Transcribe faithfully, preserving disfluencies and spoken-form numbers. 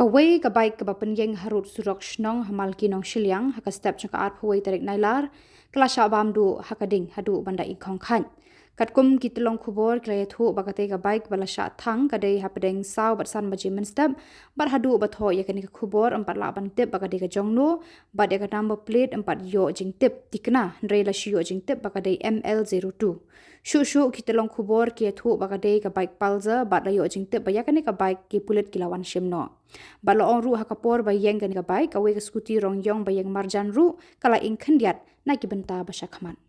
Kawei ka bike kaba pynïeng harud surok shnong ha Malki Nongshiliang ha ka step jong ka arphew wei tarik Nailar ka la shah bam duh ha ka ding haduh ban da i khong khaid. Katkum ki tyllong khubor ki la ïathuh ba katei ka bike ba la shah thang ka dei hapdeng saw bad san baje mynstep, bad haduh ba thoh ïa kane ka khubor ym pat lah ban tip ba ka dei ka jong no, bad ïa ka number plate ym pat ïoh jingtip thikna, hynrei la shu ïoh jingtip ba ka dei M L zero two. Shuh shuh ki tyllong khubor ki ïathuh ba ka dei ka bike Pulsar bad la ïoh jingtip ba ïa kane ka bike ki pulit ki la wan shim noh. Bad la ong ruh ha ka por ba ïeng kane ka bike, kawei ka scooty rong ïong ba ïeng marjan ruh ka la ing khyndiat na ki bynta ba sha khmat.